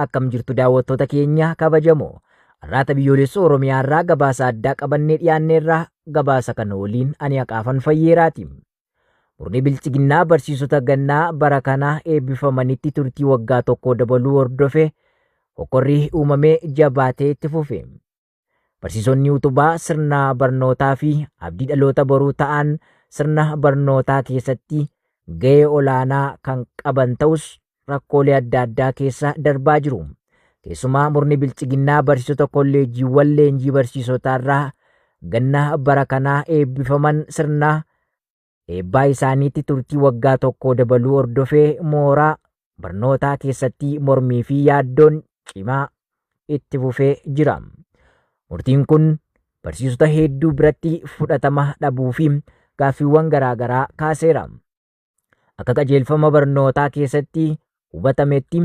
Akkam jirtu daawwattoota keenya kabajamoo. Arraata Biyyoolessa Oromiyaa irraa gabaasa addaa qabannee dhiyaanneerraa, gabaasa kana waliin ani Haqaafan Fayyeeraati. Murni Biltsiginnaa barsiisota gannaa bara kana eebbifamanitti turtii waggaa tokkoo dabaluu hordofe hokkorri uumamee jabaatee itti fufe. Barsiisonni utubaa sirna barnootaa fi abdii dhaloota boruu ta'an sirna barnootaa keessatti gahee olaanaa kan qaban ta'us rakkoolee adda addaa keessa darbaa jiru. Keessumaa murni Biltsiginnaa barsiisota kolleejjiiwwan leenjii barsiisotaarraa ganna bara kanaa eebbifaman sirna eebbaa isaaniitti turtii waggaa tokkoo dabaluu hordofee mooraa barnootaa keessatti mormii fi yaaddoon cimaa itti fufee jira. Murtiin kun barsiisota hedduu biratti fudhatama dhabuu fi gaaffiiwwan garaagaraa kaaseera. Akka qajeelfama barnootaa keessatti hubatametti,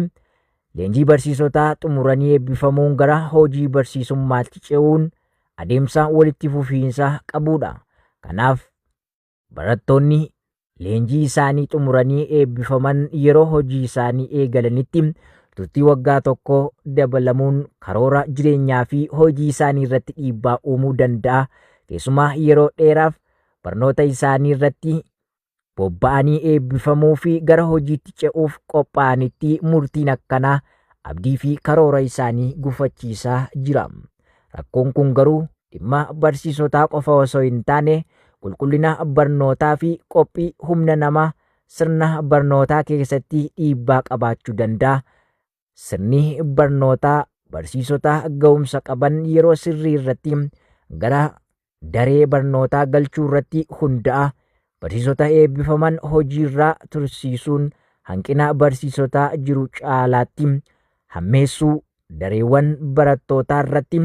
leenjii barsiisotaa xumuranii eebbifamuun gara hojii barsiisummaatti ce'uun adeemsa walitti fufiinsa qabudha. Kanaaf barattoonni leenjii isaanii xumuranii eebbifaman yeroo hojii isaanii eegalanitti turtii waggaa tokko dabalamuun karoora jireenyaa fi hojii isaanii irratti dhiibbaa uumuu danda'a. Keessumaa yeroo dheeraaf barnoota isaanii irratti bobba'anii eebbifamuu fi gara hojiitti ce'uuf qophaa'anitti murtiin akkanaa abdii fi karoora isaanii gufachiisaa jira. Rakkoon kun garuu dhimma barsiisotaa qofa osoo hin taane qulqullina barnootaa fi qophii humna namaa sirna barnootaa keessatti dhiibbaa qabaachuu danda'a. Sirni barnootaa barsiisota ga'umsa qaban yeroo sirrii irratti gara daree barnootaa galchuu irratti hundaa'a. Barsiisota eebbifaman hojiirraa tursiisuun hanqina barsiisotaa jiru caalaatti hammeessuu, dareewwan barattootaa irratti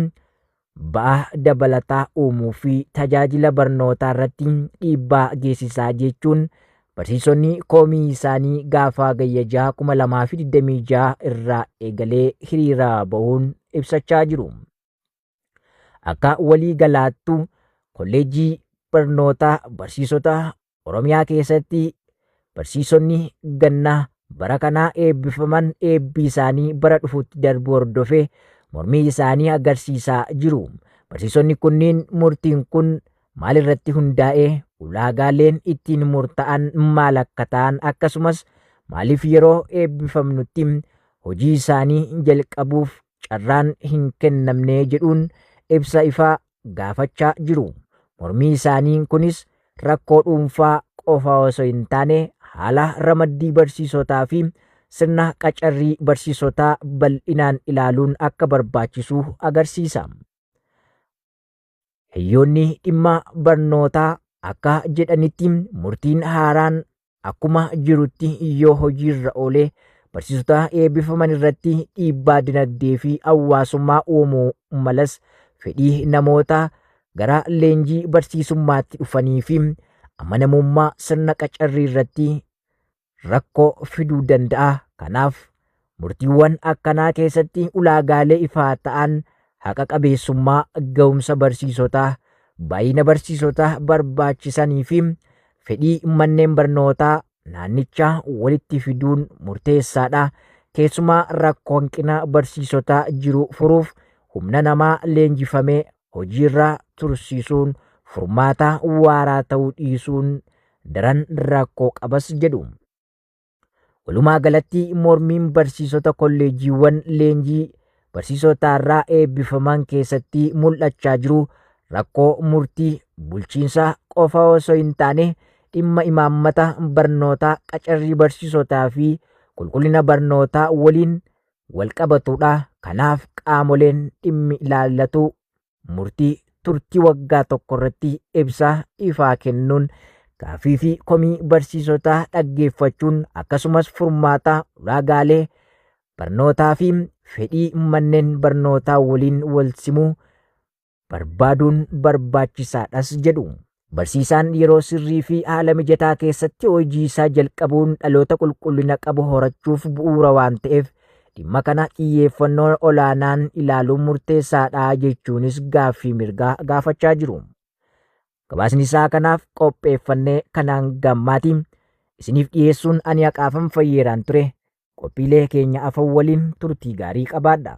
ba'aa dabalataa uumuu fi tajaajila barnootaa irratti dhiibbaa geessisaa jechuun barsiisonni komii isaanii gaafa Hagayya 6, 2026 irraa eegalee hiriira bahuun ibsachaa jiru. Akka walii galaattu kolleejjii barnootaa barsiisota Oromiyaa keessatti barsiisonni gannaa bara kanaa eebbifaman eebbi isaanii bara dhufutti darbuu hordofee mormii isaanii agarsiisaa jiru. Barsiisonni kunniin murtiin kun maalirratti hundaa'ee, ulaagaaleen ittiin murtaa'an maal akka ta'an, akkasumas maaliif yeroo eebbifamnutti hojii isaanii jalqabuuf carraan hin kennamne jedhuun ibsa ifaa gaafachaa jiru. Mormii isaanii kunis rakkoo dhuunfaa qofa osoo hin taane haala ramaddii barsiisotaa fi sirna qacarrii barsiisotaa bal'inaan ilaaluun akka barbaachisu agarsiisa. Hayyoonni dhimma barnootaa akka jedhanitti, murtiin haaraan akkuma jirutti yoo hojiirra oolee barsiisota eebbifaman irratti dhiibbaa dinagdee fi hawaasummaa uumuu malas, fedhii namoota gara leenjii barsiisummaatti dhufanii fi amanamummaa sirna qacarrii irratti rakkoo fiduu danda'a. Kanaaf murtiiwwan akkanaa keessatti ulaagaalee ifaa ta'an, haqa qabeessummaa, ga'umsa barsiisotaa, baay'ina barsiisotaa barbaachisanii fi fedhii manneen barnootaa naannichaa walitti fiduun murteessaadha. Keessumaa rakkoo hanqina barsiisotaa jiru furuuf humna namaa leenjifamee hojiirra tursiisuun furmaata waaraa ta'uu dhiisuun daran rakkoo qabas jedhu. Walumaa galatti mormiin barsiisota kolleejiiwwan leenjii barsiisotaarraa eebbifaman keessatti mul'achaa jiru rakkoo murtii bulchiinsa qofa osoo hin taane dhimma imaammata barnootaa, qacarrii barsiisotaa fi qulqullina barnootaa waliin wal qabatudha. Kanaaf qaamoleen dhimmi ilaallatu murtii turtii waggaa tokko irratti ibsa ifaa kennuun, gaaffii fi komii barsiisotaa dhaggeeffachuun, akkasumas furmaata ulaagaalee barnootaa fi fedhii manneen barnootaa waliin wal simuu barbaaduun barbaachisaadhas jedhu. Barsiisaan yeroo sirrii fi haala mijataa keessatti hojii isaa jalqabuun dhaloota qulqullina qabu horachuuf bu'uura waan ta'eef dhimma kana xiyyeeffannoo olaanaan ilaaluun murteessaadha jechuunis gaaffii mirgaa gaafachaa jiru. Gabaasni isaa kanaaf qopheeffannee kanaan gammaatiin isiniif dhiyeessuun ani Haqaafan Fayyeeraan ture. Qophiilee keenya afan waliin turtii gaarii qabaadha.